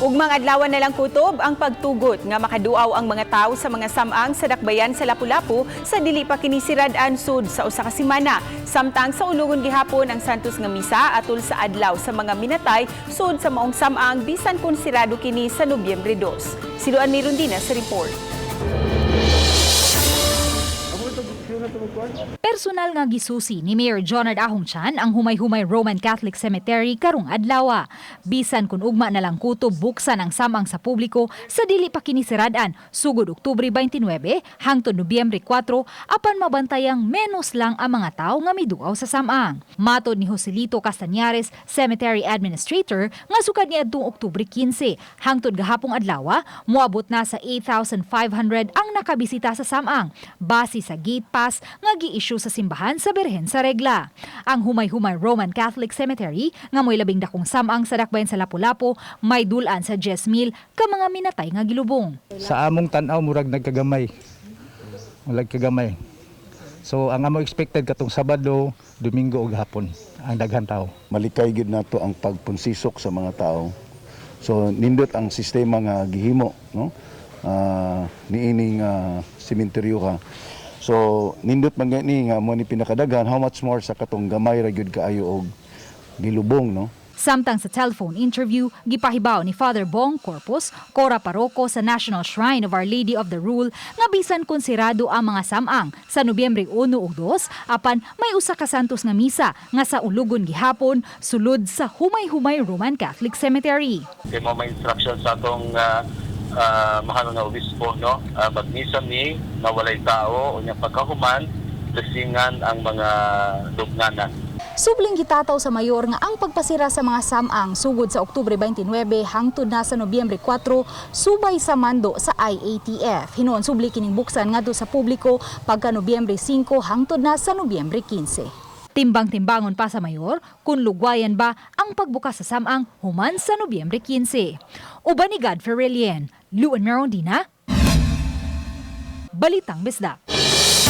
Ugmang adlaw na lang kutob ang pagtugot nga makaduaw ang mga tao sa mga samang sa dakbayan sa Lapu-Lapu sa dili pa kini sirad-an sud sa usa ka semana. Samtang sa ulugon gihapon ang Santos nga misa atol sa adlaw sa mga minatay sud sa maong samang bisan kun sirado kini sa Nobyembre 2. Si Luan Mirundina sa report. Personal nga gisusi ni Mayor Jonard Ahong Chan ang Humay-Humay Roman Catholic Cemetery karong adlaw. Bisan kun ugma na lang kutob buksan ang samang sa publiko sa dili pa kini sirad-an sugod Oktubre 29 hangtod Nobyembre 4, apan mabantayang menos lang ang mga tao nga miduaw sa samang. Matod ni Joselito Castañares, Cemetery Administrator, nga sukad niadtong Oktubre 15 hangtod gahapong adlaw, moabot na sa 8,500 ang nakabisita sa samang base sa gate pass nga gi-issue sa simbahan sa Birhen sa Regla. Ang Humay-Humay Roman Catholic Cemetery nga mo'y labing dakong samang sa dakbayan sa Lapu-Lapu may dulan sa 10,000 ka mga minatay nga gilubong. Sa among tan-aw, murag nagkagamay. Murag kagamay. So ang among expected katong Sabado, Domingo ug hapon ang daghan tao. Malikay gyud nato ang pagpunsisok sa mga tao. So nindot ang sistema nga gihimo, no, niining sementeryo ka. So nindot man gani nga mo ni pinakadaghan, how much more sa katong gamay ra gyud kaayo og gilubong, no? Samtang sa telephone interview, gipahibaw ni Father Bong Corpus, Kora Paroko sa National Shrine of Our Lady of the Rule, nga bisan kung sirado ang mga samang sa Nobyembre 1 ug 2, apan may usa ka Santos nga misa nga sa ulugon gihapon sulod sa Humay-Humay Roman Catholic Cemetery. Kay mo may instruction sa atong mahal nga obispo, no, magmisa mi nga walay tao, unya pagkahuman blessingan ang mga lubnganan. Subling gitataw sa mayor nga ang pagpasira sa mga samang sugod sa Oktubre 29 hangtod na sa Nobyembre 4 subay sa mando sa IATF. Hinuon subli kining buksan ngadto sa publiko pagka Nobyembre 5 hangtod na sa Nobyembre 15. Timbang-timbangon pa sa mayor kung lugwayan ba ang pagbukas sa samang human sa Nobyembre 15. Uban ni God Ferrelien, Luan Merondina, Balitang Bisdak.